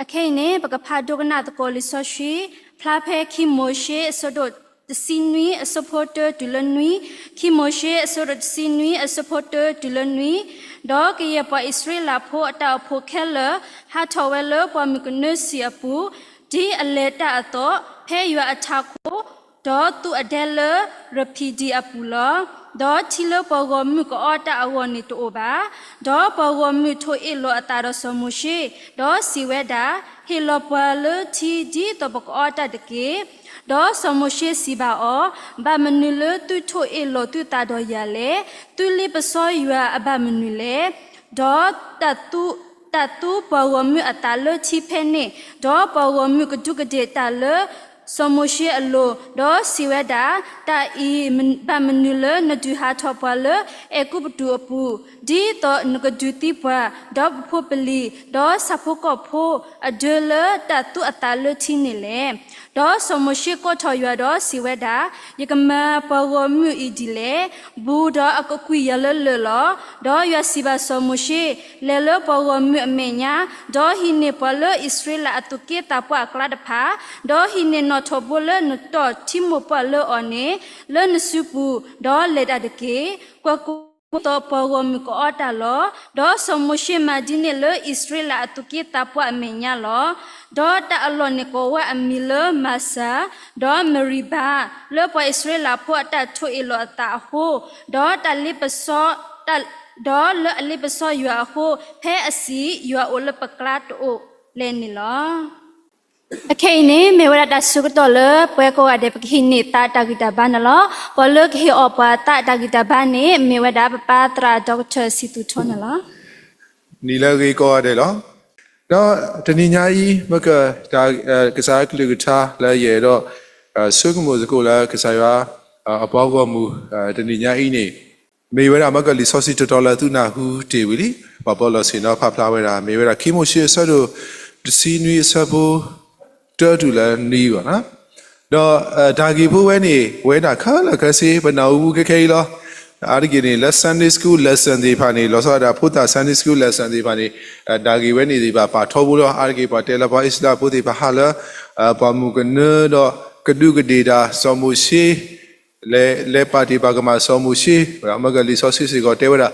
အခဲအံၤန့ၣ် ပကဖးဒိကနၣ်သကိးလံာ်စီဆှံ ဖျါဖဲခံမိၤၡ့အဆၢဒိၣ်တဆံနွံအဆၢဖိတၢတုၤလၢနွံ, ခံမိၤၡ့အဆၢဒိၣ်တဆံနွံအဆၢဖိတၢတုၤလၢနွံ, ဒီးကယဲၢ်ပှၤအံၣ်စရ့လးဖိအတၢ်အိၣ်ဖှိၣ်ခဲလၢာ် ဟးထီၣ်ဝဲလၢပှၢ်မုၢ်ကနၢဆံးအပူၤ, ဒ်အလဲၤတၢ်အသိး, ဖဲယွၤအထးခိၣ်, ဒီးသုးအဒဲလၢရဖံဒံးအပူၤလီၤ. ဒီးထံလၢပှၤဂီၢ်မုၢ်ကအီတၢ်အဂီၢ်န့ၣ်တအိၣ်ဘၣ်. ဒီးပှၤဂီၢ်မုၢ်ထိၣ်အ့ၣ်လိာ်အသးဒီးစီၤမိၤၡ့, ဒီးစံးဝဲဒၣ်, ဟ့ၣ်လီၤပှၤလၢထံဒ်သိးပကအီတၢ်တက့ၢ်. ဒီးစီၤမိၤၡ့စံးဘၣ်အီၤ, ဘၣ်မနုၤလၢသုထိၣ်အ့ၣ်လိာ်သုသးဒီးယၤလဲၣ်. သုလ့ပစီယွၤအဘၣ်မနုၤလဲၣ်. ဒီးတၢ်သူပှၤဂီၢ်မုၢ်အသးလၢထံဖဲန့ၣ်, ဒီးပှၤဂီၢ်မုၢ်ကဒူးကဒ့ၣ်တၢ်လၢစီၤမိၤၡ့အလိၤ, ဒီးစံးဝဲဒၣ်, တၢ်အံၤဘၣ်မနုၤလၢနဒုးဟးထီၣ်ပှၤလၢအဲၤကူပတူးအပူၤ, ဒ်သိးနကဒုးသံပှၤ, ဒီးပဖိပလံၤ, ဒီးဆၣ်ဖိကီၢ်ဖိအဒၢလၢတၢ်သူအသးလၢထံန့ၣ်လဲၣ်. ဒီးစီၤမိၤၡ့ကိးထီၣ်ယွၤဒီးစံးဝဲဒၣ်, ယကမၤပှၤဂီၢ်မုၢ်အံၤဒ်လဲၣ်. ဘူးဒီးအကကွံာ်ယၤလၢလၢၢ်လီၤ. ဒီးယွၤစံးဘၣ်စီၤမိၤၡ့, လဲၤလၢပှၤဂီၢ်မုၢ်အမဲာ်ညါ, ဒီးဟံးန့ၢ်ပှၤလၢအံၣ်စရ့လးအသူၣ်က့သးပှၢ်အကျါတဖၣ်, ဒီးဟံးန့ၢ်နီၣ်ထိးဘိလၢနတီၢ်ထံမိၢ်ပှၢ်လၢအီၤန့ၣ် လၢနစုပူၤ, ဒီးလဲၤတၢ်တက့ၢ်. ကွၢ်ကိးသိးပှၤဂီၢ်မုၢ်ကအီတၢ်လီၤ. ဒီးစီၤမိၤၡ့မၤဒ်န့ၣ်လၢအံၣ်စရ့လးအသူၣ်က့သးပှၢ်အမဲာ်ညါလီၤ. ဒီးတၢ်အလီၢ်န့ၣ်ကိးဝဲအမံၤလၢမၤစၤ, ဒီးမရံဘၤ, လၢပှၤအံၣ်စရ့လးဖိအတၢ်ထိၣ်အ့ၣ်လိာ်အသးအဃိ, ဒီးတၢ်လ့ပစီ, ဒီးလၢအလ့ပစီယွၤအဃိ, ဖဲအစံး, ယွၤအိၣ်လၢပကျါတအိၣ်လဲၣ်န့ၣ်လီၤ. အခဲအံၤန့ၣ် မ့ၢ်ဝဲဒၣ်တၢ်ဆၢကတီၢ်လၢပှၤကိးဂၤဒဲး ပကဟံးန့ၢ်သးတၢ်ဂံၢ်တၢ်ဘါန့ၣ်လီၤ. ပှၤလၢကဟ့ၣ်အီၤပှၤသးတၢ်ဂံၢ်တၢ်ဘါန့ၣ် မ့ၢ်ဝဲဒၣ်ပပၢ်သရၣ် ဒီကထၢၣ် စံသူၣ်ထီန့ၣ်လီၤ. နံၤလၢအဂ့ၤကိးဂၤဒဲးလီၤ. ဒီးတနံၤညါအံၤ မ့ၢ်က တၢ် ကစၢ်ယွၤကလုၢ်ကထါလၢယအဲၣ်ဒိး ဆိကမိၣ်သကိးလၢကစၢ်ယွၤ အပှၤဂီၢ်မုၢ် တနံၤညါအံၤန့ၣ် မ့ၢ်ဝဲဒၣ်မ့ၢ်ကလံာ်စီဆှံတတီၤလၢသုနၢ်ဟူတ့ၢ်ဝံၤလံ, ပှၤပၢၤလီၢ်ဆ့ၣ်နီၤဖးဖျါဝဲဒၣ် မ့ၢ်ဝဲဒၣ်ခံမိၤၡ့အဆၢဒိၣ်တဆံနွံအဆၢဖိ တၢတုၤလၢနွံဘၣ်နီၤ. ဒီးတၢ်ဂ့ၢ်ဖိဝဲန့ၣ် ဝဲဒၣ်ခဲလၢာ်ခဲဆ့ ပနၢ်ဟူဘူးခဲခဲအံၤလီၤ. အါတက့ၢ်န့ၣ် လၢ Sunday School lesson သ့ၣ်တဖၣ်န့ၣ် လီၤဆီဒၣ်တၢ်ဖိသၣ် Sunday School lesson သ့ၣ်တဖၣ်န့ၣ် တၢ်ဂ့ၢ်ဝဲန့ၣ်သ့ၣ်တဖၣ်ပာ်ထီဘိလီၤ. အါတက့ၢ်ပှၤတဲလၢပှၤအံၣ်စရ့လးဖိသ့ၣ်တဖၣ်ဟးလၢ ပှၢ်မုၢ်ကနၢဒီး ကဒူးကဒ့ၣ်တၢ်စီၤမိၤၡ့ လဲၤ လဲၤပာ်တ့ၢ်ပာ်ကမၣ်စီၤမိၤၡ့, မ့ၢ်ကလံာ်စီဆှံစ့ၢ်ကီးတဲဝဲဒၣ်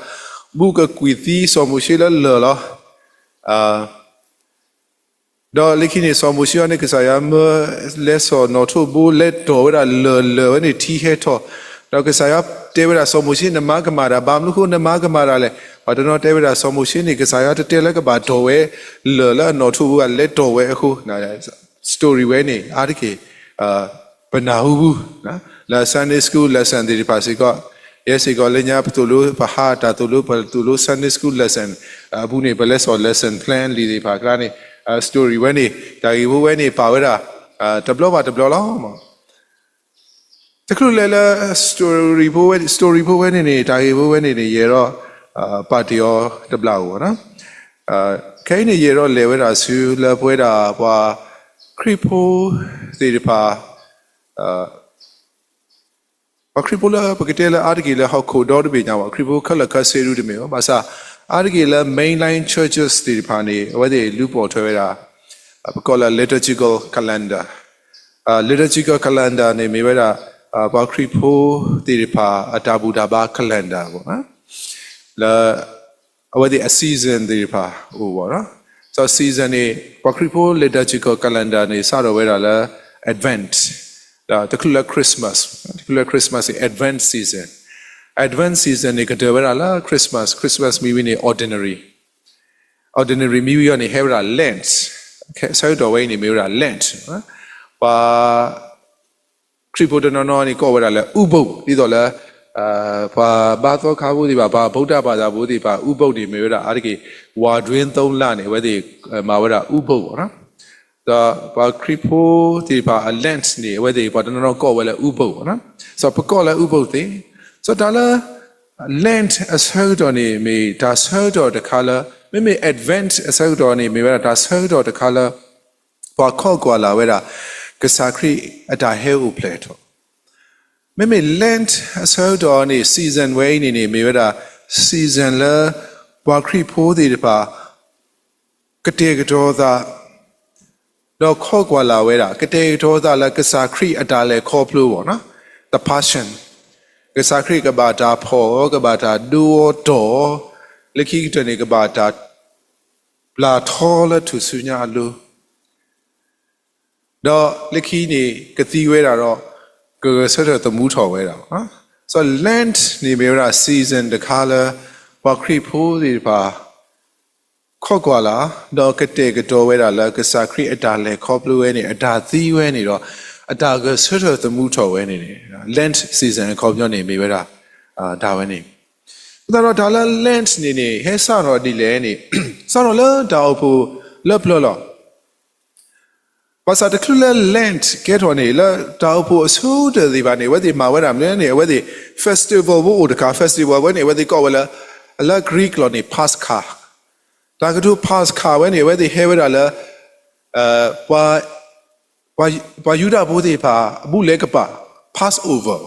ဘူးကကွံာ်သံစီၤမိၤၡ့လၢလၢၢ်လီၤ. ဒီးလၢခံန့ၣ် စီၤမိၤၡ့အံၤန့ၣ် ကစၢ်ယွၤမၢလဲစီၤနီၣ်ထိးဘိလဲတီၢ်ဝဲဒၣ်လၢၢ်လၢၢ်ဝဲန့ၣ်ထံဟဲထီၣ်, ဒီးကစၢ်ယွၤတဲဝဲဒၣ်စီၤမိၤၡ့ နမၤကမၣ်တၢ် ဘၣ်မနုၤဃိနမၤကမၣ်တၢ်လဲၣ်. ပှၤတနီၤတဲဝဲဒၣ်စီၤမိၤၡ့န့ၣ် ကစၢ်ယွၤတတဲလၢကဘၣ်တီၢ်ဝဲ လၢၢ်လၢအနီၣ်ထိးဘိဘၣ် လဲတီၢ်ဝဲအဃိ story ဝဲန့ၣ် အါတက့ၢ် ပနၢ်ဟူဘူး လၢ Sunday School lesson သ့ၣ်တဖၣ်စ့ၢ်ကီး, ယဲစ့ၢ်ကီးလၢညါပသိၣ်လိ ပဟးတၢ်သိၣ်လိ ပသိၣ်လိ Sunday School lesson အပူၤန့ၣ် ပလဲစီၤ lesson plan လံာ်သ့ၣ်တဖၣ်အကျါန့ၣ် story ဝဲန့ၣ် တၢ်ဂ့ၢ်ဖိဝဲန့ၣ် ပာ်ဝဲဒၣ် တဘျီဘၣ်တဘျီလီၤ. တချုးလဲၤလၢ story ဖိဝဲ story ဖိဝဲန့ၣ်န့ၣ် တၢ်ဂ့ၢ်ဖိဝဲန့ၣ်န့ၣ် ယအဲၣ်ဒိး ပာ်တ့ၢ်အီၤတဘျီဧိၤနီၤ. ခဲအံၤန့ၣ် ယအဲၣ်ဒိးလဲၤဝဲဒၣ်ဆူလၢပဝဲဒၣ်ပှၤခရံာ်ဖိသ့ၣ်တဖၣ် ပှၤခရံာ်ဖိလၢပကတဲလၢအါတက့ၢ်လၢဟီၣ်ခိၣ်ဒီတဘ့ၣ်ညါဘၣ် ခရံာ်ဖိခဲလၢာ်ခဲဆ့ဒုတမ့ၢ်ဘၣ် ဘၣ်ဆၣ် အါတက့ၢ်လၢ mainline churches သ့ၣ်တဖၣ်န့ၣ် အဝဲသ့ၣ်လူၤပိာ်ထွဲဝဲဒၣ် ပကိးလၢ liturgical calendar, liturgical calendar န့ၣ်မ့ၢ်ဝဲဒၣ် ပှၤခရံာ်ဖိသ့ၣ်တဖၣ်အတၢ်ဘူၣ်တၢ်ဘါ calendar ဘၣ် လၢ အဝဲသ့ၣ်အ season သ့ၣ်တဖၣ်အိၣ်ဘၣ်နီၤ. ဒီး season န့ၣ် ပှၤခရံာ်ဖိ liturgical calendar န့ၣ် စးထီၣ်ဝဲဒၣ်လၢ Advent, ဒီးတချုးလၢ Christmas, တချုးလၢ Christmas န့ၣ် Advent season, Advent season န့ၣ် ကတၢၢ်ဝဲဒၣ်လၢ Christmas, Christmas မံၤဝံၤန့ၣ် Ordinary, Ordinary မံၤဝံၤအီၤန့ၣ် ဟဲဝဲဒၣ် Lent, ဆၢကတီၢ်ဝဲအံၤန့ၣ် မ့ၢ်ဝဲဒၣ် Lent, ပှၤ ခရံာ်ဖိတနီၤနီၤန့ၣ် ကိးဝဲဒၣ်လၢ ဥပုသ် ဒ်သိးလၢ ပှၤဘါသီခါဖိသ့ၣ်တဖၣ် ပှၤဗုဒ္ဓဘာသာဖိသ့ၣ်တဖၣ် ဥပုသ်န့ၣ် မ့ၢ်ဝဲဒၣ်အါတက့ၢ် ဝၤတွင်းသုံးလ န့ၣ် အဝဲသ့ၣ်မၤဝဲဒၣ် ဥပုသ် ဘၣ်နီၤ. ဒီးပှၤခရံာ်ဖိသ့ၣ်တဖၣ်အ Lent န့ၣ် အဝဲသ့ၣ်ပှၤတနီၤနီၤကိးဝဲလၢ ဥပုသ် ဘၣ်နီၤ. စီၤပကိးလၢ ဥပုသ် သ့ၣ်, စီၤတၢ်လၢ Lent အဆၢကတီၢ်န့ၣ် မ့ၢ်တၢ်ဆၢကတီၢ်တခါလၢ မ့မ့ၢ် Advent အဆၢကတီၢ်န့ၣ် မ့ၢ်ဝဲဒၣ်တၢ်ဆၢကတီၢ်တခါလၢ ပှၤခိးကွၢ်လၢ်ဝဲဒၣ် ကစၢ်ခရံာ်အတၢ်ဟဲအိၣ်ဖျဲၣ်ထီၣ်. မ့မ့ၢ် Lent အဆၢကတီၢ်န့ၣ် season ဝဲအံၤန့ၣ်န့ၣ် မ့ၢ်ဝဲဒၣ် season လၢ ပှၤခရံာ်ဖိသ့ၣ်တဖၣ် ကတဲာ်ကတီၤသး ဒီးခိးကွၢ်လၢ်ဝဲဒၣ် ကတဲာ်ကတီၤသးလၢကစၢ်ခရံာ်အတၢ်လဲၤခီဖျိအဂီၢ်, the passion, ကစၢ်ခရံာ်ကဘၣ်တၢ်ဖီၣ်အီၤ, ကဘၣ်တၢ်ဒိအီၤတီၢ်အီၤ, လၢခံကတၢၢ်န့ၣ် ကဘၣ်တၢ်ပျၢ်ထီလၢထူၣ်စုညါအလိၤ, ဒီးလၢခံန့ၣ် ကသံဝဲဒၣ်ဒီး ကဂဲၤဆၢထၢၣ်သမူထီၣ်ဝဲဒၣ်. စီၤ Lent န့ၣ်မ့ၢ်ဝဲဒၣ် season တခါလၢ ပှၤခရံာ်ဖိသ့ၣ်တဖၣ် ခိးကွၢ်လၢ် ဒီးကတဲာ်ကတီၤဝဲဒၣ်လၢကစၢ်ခရံာ်အတၢ်လဲၤခီဖျိဝဲန့ၣ်, အတၢ်သံဝဲန့ၣ်ဒီး အတၢ်ဂဲၤဆၢထၢၣ်သမူထီၣ်ဝဲန့ၣ်န့ၣ် Lent season အခီပညီန့ၣ်မ့ၢ်ဝဲဒၣ် တၢ်ဝဲန့ၣ်. အဃိသတးဒီးတၢ်လၢ Lent န့ၣ်န့ၣ် ဟဲစးထီၣ်ဒ်လဲၣ်န့ၣ် စးထီၣ်လၢတၢ်အိၣ်ဖှိၣ်လၢပျၢၤလီၤ. ဘၣ်ဆၣ်တချုးလၢ Lent ကဲထီၣ်န့ၣ် လၢတၢ်အိၣ်ဖှိၣ်အဆိကတၢၢ်သ့ၣ်တဖၣ်န့ၣ် အဝဲသ့ၣ်မၤဝဲဒၣ်မနုၤန့ၣ် အဝဲသ့ၣ် festival ဖိအိၣ်တခါ, festival ဝဲန့ၣ် အဝဲသ့ၣ်ကိးဝဲလၢ လၢ Greek လီၤန့ၣ် Pascha, တၢ်ကတိၤ Pascha ဝဲန့ၣ် အဝဲသ့ၣ်ဟဲဝဲဒၣ်လၢ ပှၤ ပှၤယူဒၤဖိသ့ၣ်တဖၣ် အဘူးလဲကပာ် Passover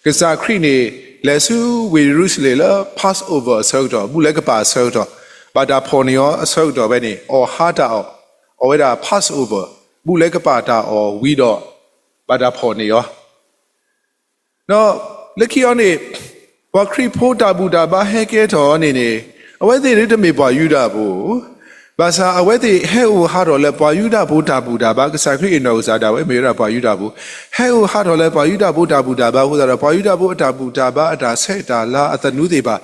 ကစၢ်ခရံာ်န့ၣ် လဲၤဆူဝ့ၢ်ယရူၤၡလ့ၣ်လၢ Passover အဆၢကတီၢ်, ဘူးလဲကပာ်အဆၢကတီၢ်, ဘၣ်တၢ်ဖီၣ်န့ၢ်အီၤအဆၢကတီၢ်ဖဲန့ၣ် အီၣ်ဟါတၢ်အီၣ်, အီၣ်ဝဲဒၣ် Passover, ဘူးလဲကပာ်တၢ်အီၣ်ဝံၤဒီး ဘၣ်တၢ်ဖီၣ်န့ၢ်အီၤ ဒီးလၢခံအီၤန့ၣ် ပှၤခရံာ်ဖိတၢ်ဘူၣ်တၢ်ဘါဟဲကဲထီၣ်အီၤန့ၣ်န့ၣ် အဝဲသ့ၣ်ဒ်တမ့ၢ်ပှၤယူဒၤဖိ, ဘၣ်ဆၣ်အဝဲသ့ၣ်ဟဲအိၣ်ဟးထီၣ်လၢပှၤယူဒၤဖိတၢ်ဘူၣ်တၢ်ဘါ, ကစၢ်ခရံာ်အနီၢ်ကစၢ်ဒၣ်ဝဲမ့ၢ်ဝဲဒၣ်ပှၤယူဒၤဖိ, ဟဲအိၣ်ဟးထီၣ်လၢပှၤယူဒၤဖိတၢ်ဘူၣ်တၢ်ဘါအဃိသတးဒီး ပှၤယူဒၤဖိအတၢ်ဘူၣ်တၢ်ဘါအတၢ်ဆဲးတၢ်လါအသနူသ့ၣ်တဖၣ်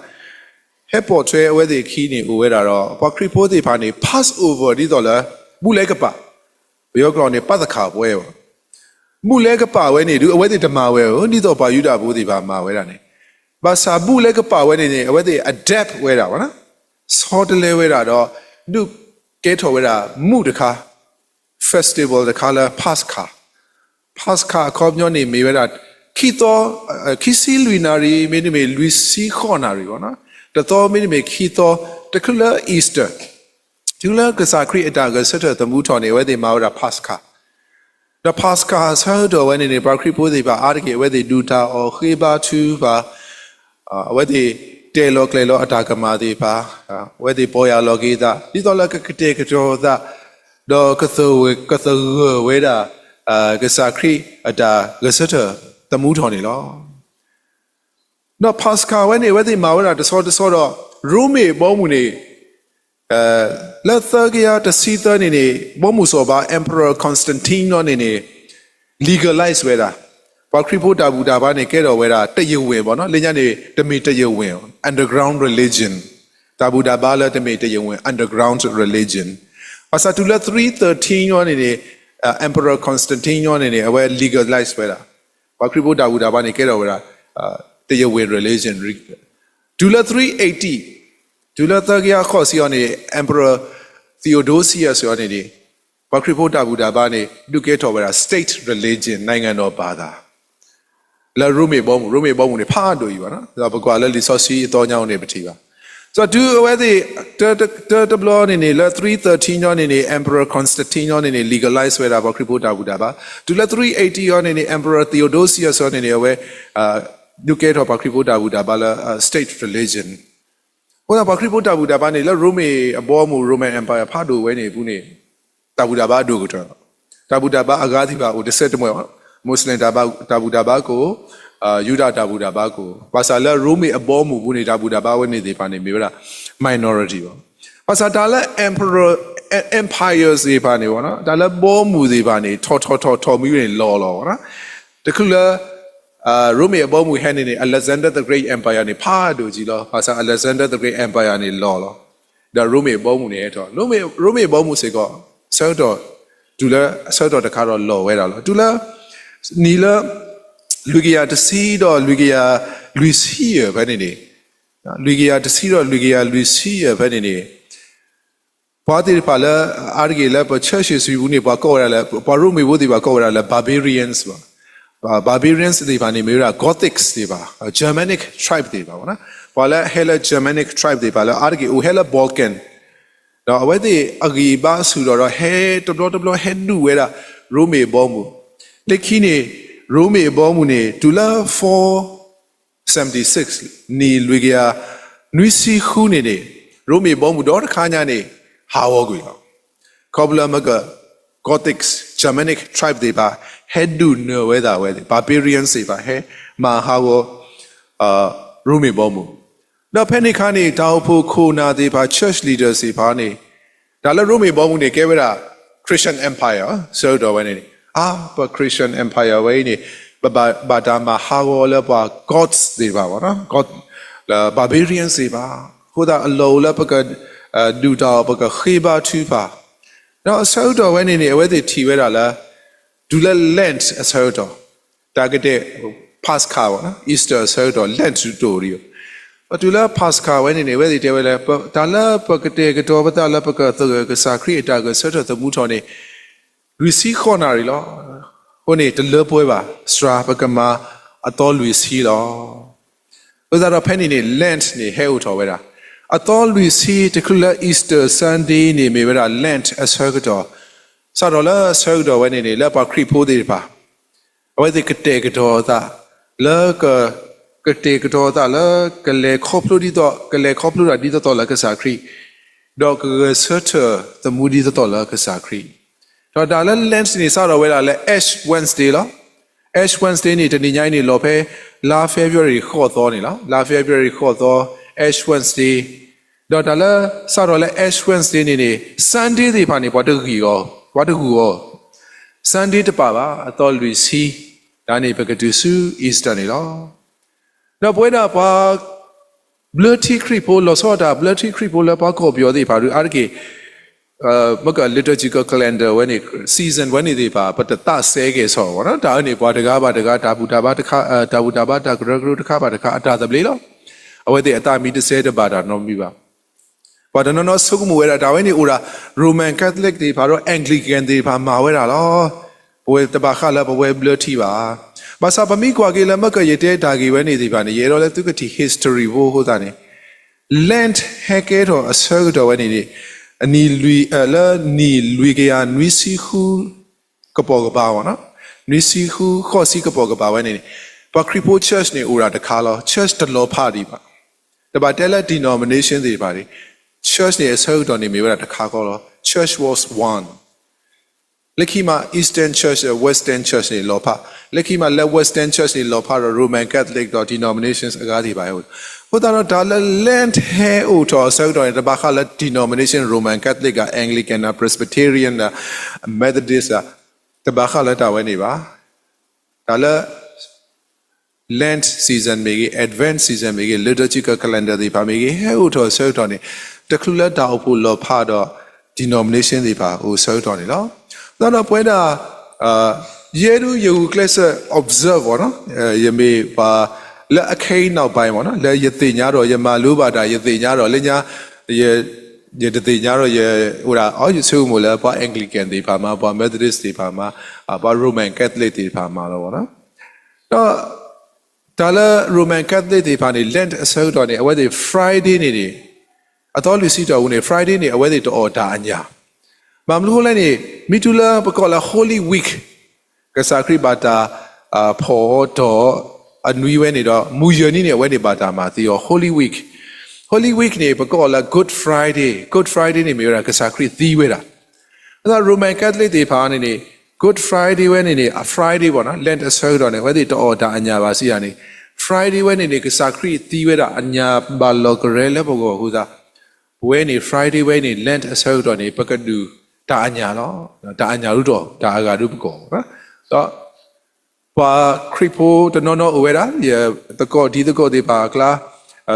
ဟဲပိာ်ထွဲအဝဲသ့ၣ်အခံန့ၣ်အိၣ်ဝဲဒၣ်ဒီး ပှၤခရံာ်ဖိသ့ၣ်တဖၣ်န့ၣ် Passover ဒ်သိးလၢ ဘူးလဲကပာ်, ပယီၤကျိာ်န့ၣ် ပၣ်သခၣ်ပွဲဝဲ ဘူးလဲကပာ်ဝဲန့ၣ်ဒီး အဝဲသ့ၣ်တမၤဝဲဧိၤ ဒ်သိးပှၤယူဒၤဖိသ့ၣ်တဖၣ်မၤဝဲဒၣ်န့ၣ်, ဘၣ်ဆၣ်ဘူးလဲကပာ်ဝဲန့ၣ်န့ၣ် အဝဲသ့ၣ် adapt ဝဲဒၣ်, ဆီတလဲဝဲဒၣ်ဒီး ဒုးကဲထီၣ်ဝဲဒၣ်မူးတခါ, festival တခါလၢ Pascha, Pascha အခီပညီန့ၣ်မ့ၢ်ဝဲဒၣ် ခံသီ, ခံဆံလွံၢ်နၣ်ရံၣ် မ့တမ့ၢ်လွံၢ်ဆံဃိးနၣ်ရံၣ်, တသီမ့တမ့ၢ်ခံသီ, တချုးလၢ Easter, တုၤလၢကစၢ်ခရံာ်အတၢ်ဂဲၤဆၢထၢၣ်သမူထီၣ်န့ၣ် အဝဲသ့ၣ်မၤဝဲဒၣ် Pascha, ဒီး Pascha အဆၢကတီၢ်ဝဲန့ၣ်န့ၣ် ပှၤခရံာ်ဖိသ့ၣ်တဖၣ်အါတက့ၢ် အဝဲသ့ၣ်ဒုၣ်တၢ်အီၣ်ဃ့ဘါထုကဖၣ်, အဝဲသ့ၣ်တဲာ်လီၤကျဲၤလီၤအတၢ်ကမၣ်သ့ၣ်တဖၣ်, အဝဲသ့ၣ်ပီၢ်ယၢ်လီၤက့ၤသး ဒ်သိးလၢကကတဲာ်ကတီၤသး, ဒီးကသဂၢၢ်ဝဲဒၣ် ကစၢ်ခရံာ်အတၢ်ဂဲၤဆၢထၢၣ်သမူထီၣ်န့ၣ်လီၤ. ဒီး Pascha ဝဲန့ၣ် အဝဲသ့ၣ်မၤဝဲဒၣ်တဆီတဆီဒီး ရိမ့ၤအဘီအမုၢ်န့ၣ် လၢသၢကယၤတဆံသၢန့ၣ်န့ၣ် ဘီမုၢ်စီၤပၤ Emperor Constantine န့ၣ်န့ၣ် legalize ဝဲဒၣ်, ပှၤခရံာ်ဖိတၢ်ဘူၣ်တၢ်ဘါန့ၣ် ကဲထီၣ်ဝဲဒၣ် တရားဝင် ဘီနီၤ, လၢညါန့ၣ် တမ့ၢ် တရားဝင် underground religion, တၢ်ဘူၣ်တၢ်ဘါလၢတမ့ၢ် တရားဝင် underground religion, ဘၣ်ဆၣ်တုၤလၢ three thirteen န့ၣ်န့ၣ် Emperor Constantine န့ၣ်န့ၣ် အဝဲ legalize ဝဲဒၣ်, ပှၤခရံာ်ဖိတၢ်ဘူၣ်တၢ်ဘါန့ၣ် ကဲထီၣ်ဝဲဒၣ် တရားဝင် religion, တုၤလၢ three eighty, တုၤလၢသၢကယၤဃိးဆံအီၤန့ၣ် Emperor Theodosius အီၤန့ၣ်န့ၣ် ပှၤခရံာ်ဖိတၢ်ဘူၣ်တၢ်ဘါန့ၣ် ဒုးကဲထီၣ်ဝဲဒၣ် state religion နိုင်ငံတော်ဘာသာ, လၢရိမ့ၤဘီမုၢ်, ရိမ့ၤဘီမုၢ်န့ၣ် ဖးဒိၣ်အံၤဘၣ်နီၤ, ပကွၢ်လၢလံာ်စီဆှံအသီညါအအိၣ်န့ၣ် ပထံၣ်ဘၣ်. ဒီးတုၤအဝဲသ့ၣ် တဘျီန့ၣ်န့ၣ် လၢ three thirteen န့ၣ်န့ၣ် Emperor Constantine န့ၣ်န့ၣ် legalize ဝဲဒၣ် ပှၤခရံာ်ဖိတၢ်ဘူၣ်တၢ်ဘါ, တုၤလၢ three eighty အီၤန့ၣ်န့ၣ် Emperor Theodosius အီၤန့ၣ်န့ၣ် အဝဲ ဒုးကဲထီၣ်ပှၤခရံာ်ဖိတၢ်ဘူၣ်တၢ်ဘါလၢ state religion, အဃိသတးပှၤခရံာ်ဖိတၢ်ဘူၣ်တၢ်ဘါန့ၣ် လၢရိမ့ၤအဘီအမုၢ် Roman Empire ဖးဒိၣ်ဝဲန့ၣ်အပူၤန့ၣ် တၢ်ဘူၣ်တၢ်ဘါအဒိၣ်ကတၢၢ်လီၤ. တၢ်ဘူၣ်တၢ်ဘါအဂၤသ့ၣ်တဖၣ်အိၣ်တစဲးတမှဲာ်ဘၣ်, Muslim တၢ်ဘူၣ်တၢ်ဘါကအိၣ်, ယူဒၤတၢ်ဘူၣ်တၢ်ဘါကအိၣ်, ဘၣ်ဆၣ်လၢရိမ့ၤအဘီအမုၢ်ပူၤန့ၣ် တၢ်ဘူၣ်တၢ်ဘါဝဲန့ၣ်သ့ၣ်တဖၣ်န့ၣ် မ့ၢ်ဝဲဒၣ် minority ဘၣ်. ဘၣ်ဆၣ်တၢ်လၢ emperor, empires သ့ၣ်တဖၣ်န့ၣ် တၢ်လၢဘီအမုၢ်သ့ၣ်တဖၣ်န့ၣ် ထီၣ်ထီၣ်ထီၣ်ထီၣ်မံၤန့ၣ်လီၤလီၤ, တချုးလၢ ရိမ့ၤအဘီအမုၢ်ဟဲန့ၣ်န့ၣ် Alexander the Great Empire န့ၣ် ဖးဒိၣ်ကံလီၤ. ဘၣ်ဆၣ် Alexander the Great Empire န့ၣ်လီၤလီၤ. ဒီးရိမ့ၤအဘီအမုၢ်န့ၣ်ဟဲထီၣ်, ရိမ့ၤအဘီအမုၢ်စ့ၢ်ကီး ဆၢကတီၢ် တုၤလၢဆၢကတီၢ်တခါဒီးလီၤဝဲဒၣ်လီၤ. တုၤလၢ နံၣ်လၢ လွံၢ်ကယၤတဆံဒီးလွံၢ်ကယၤလွံၢ်ဆံယဲၢ်ဖဲန့ၣ်န့ၣ်, လွံၢ်ကယၤတဆံဒီးလွံၢ်ကယၤလွံၢ်ဆံယဲၢ်ဖဲန့ၣ်န့ၣ် ပှၤသ့ၣ်တဖၣ်လၢ အါတက့ၢ်လၢပ church history ပူၤန့ၣ် ပှၤကိးဝဲဒၣ်လၢ ပှၤရိမ့ၤဖိသ့ၣ်တဖၣ်ကိးဝဲဒၣ်လၢ barbarians ဘၣ်. barbarians သ့ၣ်တဖၣ်န့ၣ် မ့ၢ်ဝဲဒၣ် Gothics သ့ၣ်တဖၣ်, Germanic tribe သ့ၣ်တဖၣ်, ပှၤလၢဟဲလၢ Germanic tribe သ့ၣ်တဖၣ်လၢအါတက့ၢ်အိၣ်ဟဲလၢ Balkan ဒီးအဝဲသ့ၣ်အဂံၢ်အဘါဆူၣ်ထီၣ်ဒီး ဟဲတဘျီတဘျီဟဲဒုးဝဲဒၣ် ရိမ့ၤအဘီအမုၢ်, လၢခံန့ၣ် ရိမ့ၤအဘီအမုၢ်န့ၣ် တုၤလၢ four seventy-six နံၣ်လွံၢ်ကယၤနွံဆံဃုန့ၣ်န့ၣ် ရိမ့ၤအဘီအမုၢ်ဒီတခါညါန့ၣ် ဟးဂီၤကွံာ်လီၤ. ခီဖျိလၢမ့ၢ်က Gothic Germanic tribe သ့ၣ်တဖၣ် ဟဲဒုးနၢၤဝဲဒၣ်ဝဲ barbarians သ့ၣ်တဖၣ် ဟဲမၤဟးဂီၤ ရိမ့ၤဘီမုၢ်. ဒီးဖဲန့ၣ်အခါန့ၣ် တၢ်အိၣ်ဖှိၣ်ခိၣ်နၢ်သ့ၣ်တဖၣ် church leaders သ့ၣ်တဖၣ်န့ၣ် တၢ်လၢရိမ့ၤဘီမုၢ်န့ၣ် ကဲဝဲဒၣ် Christian Empire ဆၢကတီၢ်ဝဲန့ၣ်န့ၣ် အါ ပ Christian Empire ဝဲအံၤန့ၣ် ပဘၣ်တၢ်မၤဟးဂီၤလၢပှၤ Goths သ့ၣ်တဖၣ်ဘၣ်နီၤ Goth လၢ barbarians သ့ၣ်တဖၣ် အဃိသတးအလီၢ်အိၣ်လၢပက ဒုၣ်တၢ်အီၣ် ပကဃ့ဘါထုကဖၣ် ဒီးအဆၢကတီၢ်ဝဲန့ၣ်န့ၣ် အဝဲသ့ၣ်ထံၣ်ဝဲဒၣ်လၢ တုၤလၢ Lent အဆၢကတီၢ် တၢ်ကတဲ Pascha ဘၣ်နီၤ Easter အဆၢကတီၢ် Lent တအိၣ်ဒံးဘၣ်. ပတုၤလၢ Pascha ဝဲန့ၣ်န့ၣ် အဝဲသ့ၣ်တဲဝဲလၢ တၢ်လၢပကတဲာ်ကတီၤပသးလၢပကသဂၢၢ်ကစၢ်ခရံာ်အတၢ်ဂဲၤဆၢထၢၣ်သမူထီၣ်န့ၣ် လွံၢ်ဆံဃိးနၣ်ရံၣ်လီၤ. အဃိန့ၣ် တလၢပှဲၤဘၣ် စှၤပကမၤအသီလွံၢ်ဆံလီၤ. အဃိသတးဒီးဖဲန့ၣ်န့ၣ် Lent န့ၣ် ဟဲအိၣ်ထီၣ်ဝဲဒၣ် အသီလွံၢ်ဆံ တချုးလၢ Easter Sunday န့ၣ် မ့ၢ်ဝဲဒၣ် Lent အဆၢကတီၢ် စးထီၣ်လၢအဆၢကတီၢ်ဝဲန့ၣ်န့ၣ် လၢပှၤခရံာ်ဖိသ့ၣ်တဖၣ် အဝဲသ့ၣ်ကတဲာ်ကတီၤအသး လၢ ကတဲာ်ကတီၤအသးလၢ ကလဲၤခီဖျိဒ်သိး ကလဲၤခီဖျိတၢ်ဒ်သိးသိးလၢကစၢ်ခရံာ် ဒီးကဂဲၤဆၢထၢၣ်သမူဒ်သိးသိးလၢကစၢ်ခရံာ် ဒီးတၢ်လၢ Lent န့ၣ် စးထီၣ်ဝဲဒၣ်လၢ Ash Wednesday လီၤ. Ash Wednesday န့ၣ် တနံၤညါအံၤန့ၣ် လီၤဖဲ လါ February ဃိးသီန့ၣ်လီၤ. လါ February ဃိးသီ Ash Wednesday ဒီးတၢ်လၢ စးထီၣ်လၢ Ash Wednesday န့ၣ်န့ၣ် Sunday သ့ၣ်တဖၣ်န့ၣ် ပှၤတဂံၢ်အီၤ ပှၤတဂူာ်အီၤ Sunday တပာ်ဘၣ် အသီလွံၢ်ဆံ တၢ်န့ၣ် ပကတုၤဆူ Easter န့ၣ်လီၤ. ဒီးပဝဲဒၣ်ပှၤ ဘျၢထံခရံာ်ဖိ လီၤဆီဒၣ်တၢ် ဘျၢထံခရံာ်ဖိလၢပှၤကီၢ်ပယီၤသ့ၣ်တဖၣ်ဒုး အါတက့ၢ် မ့ၢ်က liturgical calendar ဝဲန့ၣ် season ဝဲန့ၣ်သ့ၣ်တဖၣ် ပတသးစဲကဲၤဆီၣ်ဘၣ်နီၤ တၢ်အၢန့ၣ် ပှၤတဂၤဘၣ်တဂၤ တၢ်ဘူၣ်တၢ်ဘါတခါ တၢ်ဘူၣ်တၢ်ဘါတၢ်ကရၢကရိတခါဘၣ်တခါ အတၢ်သဘျ့လီၤ. အဝဲသ့ၣ်အသးမံတစဲတဘၣ်တၢ်နီတမံၤဘၣ်. ပှၤတနီၤနီၤဆိကမိၣ်ဝဲဒၣ် တၢ်ဝဲန့ၣ်အိၣ်ဒၣ် Roman Catholic သ့ၣ်တဖၣ်ဒီး Anglican သ့ၣ်တဖၣ်မၤဝဲဒၣ်လီၤ. ပဝဲတဘၣ်ဃးလၢပဝဲဘျၢထံဘၣ်. ဘၣ်ဆၣ်ပမ့ၢ်ကွၢ်က့ၤလၢမ့ၢ်ကယတဲတၢ်ဂ့ၢ်ဝဲန့ၣ်သ့ၣ်တဖၣ်န့ၣ် ယအဲၣ်ဒိးလၢသုကထံၣ် history ဖိအဃိသတးန့ၣ် Lent ဟဲကဲထီၣ်အဆၢကတီၢ်ဝဲန့ၣ်န့ၣ် အနံၣ်လွံၢ် လၢနံၣ်လွံၢ်ကယၤနွံဆံဃု ကပိာ်ကပၤမ့ၢ်နီၤ နွံဆံဃုဃိးဆံကပိာ်ကပၤဝဲန့ၣ်န့ၣ် ပှၤခရံာ်ဖိ church န့ၣ်အိၣ်ဒၣ်တခါလီၤ. church တလီၤဖးဒံးဘၣ်. တဘၣ်တဲလၢ denomination သ့ၣ်တဖၣ်န့ၣ် church န့ၣ် အဆၢကတီၢ်န့ၣ်မ့ၢ်ဝဲဒၣ်တခါဃီလီၤ. church was one. လၢခံမး Eastern Church, Western Church န့ၣ်လီၤဖး. လၢခံမးလၢ Western Church န့ၣ်လီၤဖးဒီး Roman Catholic ဒီး denominations အဂၤသ့ၣ်တဖၣ်ဟဲအိၣ်. အဃိသတးဒီးတၢ်လၢ Lent ဟဲအိၣ်ထီၣ်အဆၢကတီၢ်န့ၣ် တဘၣ်ဃးလၢ denomination Roman Catholic ဧါ, Anglican ဧါ, Presbyterian ဧါ, Methodist ဧါ, တဘၣ်ဃးလၢတၢ်ဝဲန့ၣ်ဘၣ်. တၢ်လၢ Lent season မ့ၢ်ဂ့ၤ, Advent season မ့ၢ်ဂ့ၤ, liturgical calendar သ့ၣ်တဖၣ်မ့ၢ်ဂ့ၤ, ဟဲအိၣ်ထီၣ်အဆၢကတီၢ်န့ၣ် တချုးလၢတၢ်အိၣ်ဖှိၣ်လီၤဖးဒီး denomination သ့ၣ်တဖၣ်အိၣ်အဆၢကတီၢ်န့ၣ်လီၤ. သတးဒီးပဝဲဒၣ် ယဲဒၣ်ယဂုာ်ကျဲးစၢး observe ဘၣ်နီၤ, ယမ့ၢ်ပှၤလၢအခဲအံၤ နောက်ပိုင်း ဘၣ်နီၤ, လၢယသ့ၣ်ညါဒီး ယမၤလိဘၣ်တၢ် ယသ့ၣ်ညါဒီး လၢညါ ယတသ့ၣ်ညါဒီး ယအိၣ်ဒၣ် ယဆိကမိၣ်လၢပှၤ Anglican သ့ၣ်တဖၣ်မး, ပှၤ Methodist သ့ၣ်တဖၣ်မး, ပှၤ Roman Catholic သ့ၣ်တဖၣ်မးလီၤဘၣ်နီၤ. ဒီး တၢ်လၢ Roman Catholic သ့ၣ်တဖၣ်န့ၣ် Lent အဆၢကတီၢ်န့ၣ် အဝဲသ့ၣ် Friday န့ၣ်န့ၣ် အသီလွံၢ်ဆံတီၢ်ပူၤန့ၣ် Friday န့ၣ် အဝဲသ့ၣ်တအီၣ်တၢ်အညၣ်. ဘၣ်မနုၤအဃိလဲၣ်န့ၣ် မ့ၢ်တုၤလၢပကိးလၢ Holy Week ကစၢ်ခရံာ်ဘၣ်တၢ်ဖီၣ်အီၤတီၢ်အနွံဝဲန့ၣ်ဒီး မုၢ်ယဲၢ်နံၤန့ၣ် အဝဲန့ၣ်ဘၣ်တၢ်မၤသံအီၤ Holy Week. Holy Week န့ၣ် ပကိးလၢ Good Friday. Good Friday န့ၣ်မ့ၢ်ဝဲဒၣ်ကစၢ်ခရံာ်သံဝဲဒၣ် အဃိသတး Roman Catholic သ့ၣ်တဖၣ်န့ၣ်န့ၣ် Good Friday ဝဲန့ၣ်န့ၣ် အ Friday ဘၣ်နီၤ, Lent အဆၢကတီၢ်န့ၣ် အဝဲသ့ၣ်တအီၣ်တၢ်အညၣ်ဘၣ်စံးယၤန့ၣ် Friday ဝဲန့ၣ်န့ၣ် ကစၢ်ခရံာ်သံဝဲဒၣ် အညၣ်ဘၣ်လီၤကရဲလၢပဂီၢ်အဃိသတး ပဝဲန့ၣ် Friday ဝဲန့ၣ် Lent အဆၢကတီၢ်န့ၣ် ပကဒုးတၢ်အညၣ်လီၤ. တၢ်အညၣ်ဒ်သိး တၢ်အဂၤဒ်ပကိး ဒီး ပှၤခရံာ်ဖိတနီၤနီၤအိၣ်ဝဲဒၣ် ယသကိးတံၤသကိးသ့ၣ်တဖၣ်အကျါ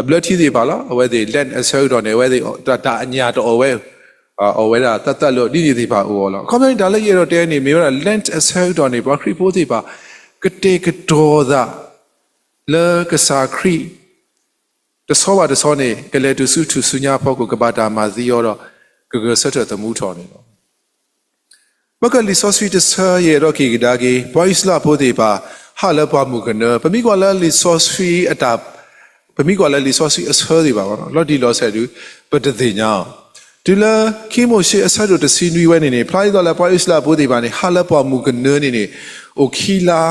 ဘျၢထံသ့ၣ်တဖၣ်လီၤ. အဝဲသ့ၣ် Lent အဆၢကတီၢ်န့ၣ် အဝဲသ့ၣ်တၢ်အညၣ်တအီၣ်ဝဲ အီၣ်ဝဲဒၣ်သးသးလၢဒ်န့ၣ်သ့ၣ်တဖၣ်အိၣ်အီၤလီၤ. အခီပညီန့ၣ် တၢ်လၢယအဲၣ်ဒိးတဲန့ၣ် မ့ၢ်ဝဲဒၣ် Lent အဆၢကတီၢ်န့ၣ် ပှၤခရံာ်ဖိသ့ၣ်တဖၣ် ကတဲာ်ကတီၤသး လၢကစၢ်ခရံာ် တဆီဘၣ်တဆီန့ၣ် ကလဲၤတုၤဆူထူၣ်စုညါအဖီခိၣ် ကဘၣ်တၢ်မၤသံအီၤဒီး ကဂဲၤဆၢထၢၣ်သမူထီၣ်န့ၣ်လီၤ. မ့ၢ်ကလံာ်စီဆှံတဆၢယအဲၣ်ဒိးက့ၤကဒါက့ၤ ပှၤအံၣ်စရ့လးဖိသ့ၣ်တဖၣ် ဟးလၢပှၤမုၢ်ကနၢ ပမ့ၢ်ကွၢ်လၢလံာ်စီဆှံအတၢ် ပမ့ၢ်ကွၢ်လၢလံာ်စီဆှံအဆၢသ့ၣ်တဖၣ် လီၤတံၢ်လီၤဆဲးဒုး ပတသ့ၣ်ညါအီၤ. တုၤလၢခံမိၤၡ့အဆၢဒိၣ်တဆံနွံဝဲန့ၣ်န့ၣ် ဖျါဒ်သိးလၢပှၤအံၣ်စရ့လးဖိသ့ၣ်တဖၣ်န့ၣ် ဟးလၢပှၢ်မုၢ်ကနၢန့ၣ်န့ၣ် အိၣ်ခံလါ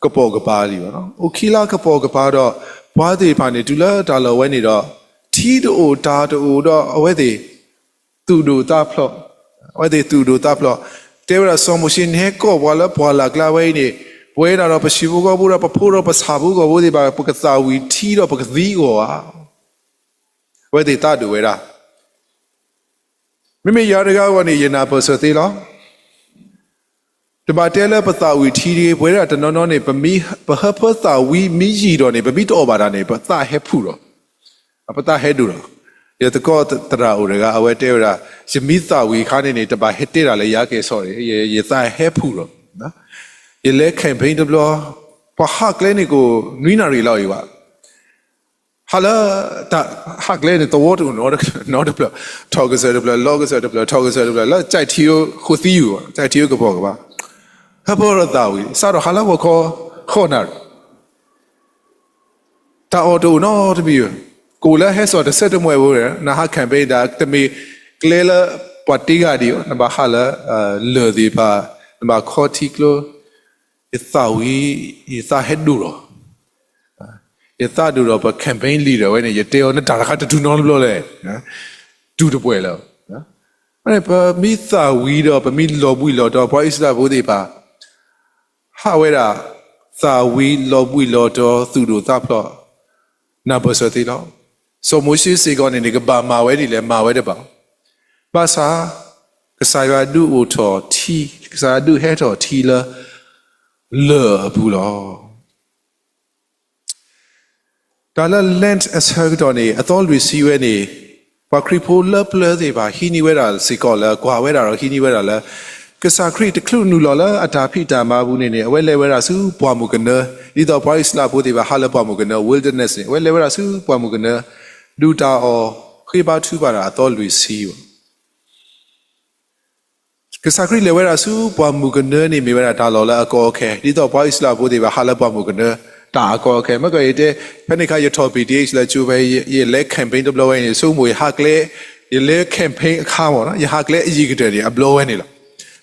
ကပိာ်ကပၤလံဘၣ်. အိၣ်ခံလါကပိာ်ကပၤဒီး ပှၤသ့ၣ်တဖၣ်န့ၣ် တုၤလၢတၢ်လီၢ်ဝဲန့ၣ်ဒီး ထံတအိၣ်တၢ်တအိၣ်ဒီး အဝဲသ့ၣ် သူၣ်ဒိၣ်သးဖျိး, အဝဲသ့ၣ်သူၣ်ဒိၣ်သးဖျိး, တဲဝဲဒၣ်စီၤမိၤၡ့ နဟဲကိးပှၤလၢပှၢ်လၢ်ကျါဝဲအံၤန့ၣ်, ပဝဲဒၣ်ဒီးပဟံၣ်ဖိဃီဖိဒီးပဖိဒီးပဆၣ်ဖိကီၢ်ဖိသ့ၣ်တဖၣ် ပကသၣ်ဝံၤထံဒီးပကသံအဂီၢ်ဧါ. အဝဲသ့ၣ်သးဒိၣ်ဝဲဒၣ် မ့မ့ၢ်ယၤတဂၤအဂီၢ်န့ၣ် ယနၢ်ပၢၢ်စၢၤသ့လီၤ. တဘၣ်တဲလၢပသးဝံၤထံတဂ့ၤ, ပဝဲဒၣ်တနီၤနီၤန့ၣ် ပမ့ၢ် ပဟၢဖၢသးဝံၤမ့ၢ်ယံာ်ဒီးန့ၣ် ပမ့ၢ်တအီၣ်ဘၣ်တၢ်န့ၣ် ပသးဟဲဖှူးလီၤ. ပသးဟဲဒိၣ်လီၤ. ယသကိးသရၣ်အိၣ်တဂၤ အဝဲတဲဝဲဒၣ်, ယမ့ၢ်သးဝံၤအခါန့ၣ်န့ၣ် တဘၣ်ဟဲတဲတၢ်လၢယၤကဲၣ်ဆိးန့ၣ် ယသးဟဲဖှူးလီၤ. ယလဲၤ campaign တဘျီ, ပှၤဟးကျဲန့ၣ်ကိးနွံနၣ်ရံၣ်လီၤအံၤဘၣ် ဟးလၢ ဟးကျဲန့ၣ် သဝီတအိၣ်နီတဖျၢၣ်, ထီၣ်ကစၢၢ်တဖျၢၣ် လီၤကစၢၢ်တဖျၢၣ် ထီၣ်ကစၢၢ်တဖျၢၣ် လၢကၠဲးထံဧိၤဃိးသံယူၤ ကၠဲးထံဧိၤကပိာ်ကပၤ, ဟၢဖၢဒီးသးဝံၤ စးထီၣ်ဟးလၢဂီၤခီ ဃုနၣ်ရံၣ်, တၢ်အီၣ်တအိၣ်နီတမံၤဧိၤ, ကိးလၢဟဲစိာ်တဆၢတမှဲၤဖိန့ၣ် နဟး campaign ဒၣ် တမ့ၢ်ကျဲလၢပှၤတ့ဂၤဒံးဧိၤ နဘၣ်ဟးလၢ လၢၢ်သ့ၣ်တဖၣ် နဘၣ်ခီထံကျိ ယသးဝံၤ ယသးဟဲဒိၣ်လီၤ. ယသးဒိၣ်ဒီးပ campaign leader ဝဲန့ၣ် ယတဲအီၤ နတၢ်တခါတတူၢ်နီတဘျီလဲၣ်. တူၢ်တပှဲၤလၢၤ. ပမ့ၢ်သးဝံၤဒီး ပမ့ၢ်လီၤဘှံးလီၤတီၤ ပှၤအံၣ်စရ့လးဖိသ့ၣ်တဖၣ် ဟးဝဲဒၣ် သးဝံၤလီၤဘှံးလီၤတီၤ သူၣ်ဒိၣ်သးဖျိး နၢ်ပၢၢ်စၢၤသ့လီၤ. စီၤမိၤၡ့စ့ၢ်ကီးန့ၣ်န့ၣ် ကဘၣ်မၤဝဲဒ်လဲၣ် မၤဝဲတဘၣ်. ဘၣ်ဆၣ် ကစၢ်ယွၤဒုးအိၣ်ထီၣ်ထံ, ကစၢ်ယွၤဒုးဟဲထီၣ်ထံလၢ လၢၢ်အပူၤလီၤ. တၢ်လၢ Lent အဆၢကတီၢ်န့ၣ် အသီလွံၢ်ဆံဝဲန့ၣ် ပှၤခရံာ်ဖိလၢပျၢၤသ့ၣ်တဖၣ် ဟံးန့ၢ်ဝဲဒၣ်စ့ၢ်ကီးလၢ ကွၢ်ဝဲဒၣ်ဒီးဟံးန့ၢ်ဝဲဒၣ်လၢ ကစၢ်ခရံာ်တချုးနုာ်လီၤလၢအတၢ်ဖံးတၢ်မၤပူၤန့ၣ်န့ၣ် အဝဲလဲၤဝဲဒၣ်ဆူပှၢ်မုၢ်ကနၢ, ဒ်သိးပှၤအံၣ်စရ့လးဖိသ့ၣ်တဖၣ် ဟးလၢပှၢ်မုၢ်ကနၢ wilderness န့ၣ် အဝဲလဲၤဝဲဒၣ်ဆူပှၢ်မုၢ်ကနၢ ဒုၣ်တၢ်အီၣ် ဃ့ဘါထုကဖၣ်တၢ်အသီလွံၢ်ဆံဘၣ် ကစၢ်ခရံာ်လဲၤဝဲဒၣ်ဆူပှၢ်မုၢ်ကနၢန့ၣ် မ့ၢ်ဝဲဒၣ်တၢ်လီၢ်လၢအကီအခဲ, ဒ်သိးပှၤအံၣ်စရ့လးဖိသ့ၣ်တဖၣ် ဟးလၢပှၢ်မုၢ်ကနၢ တၢ်အကီအခဲ. မ့ၢ်ကီးယတဲ ဖဲန့ၣ်အခါ ယထီၣ် ပီၣ်တံၣ် လၢကၠိဖဲ ယလဲၤ campaign တဘျီဝဲန့ၣ် ဆိကမိၣ်ယဟးကျဲ, ယလဲၤ campaign အခါမ့ၢ်နီၤ ယဟးကျဲအယံၤကတၢၢ်န့ၣ် အဘျီဝဲန့ၣ်လီၤ.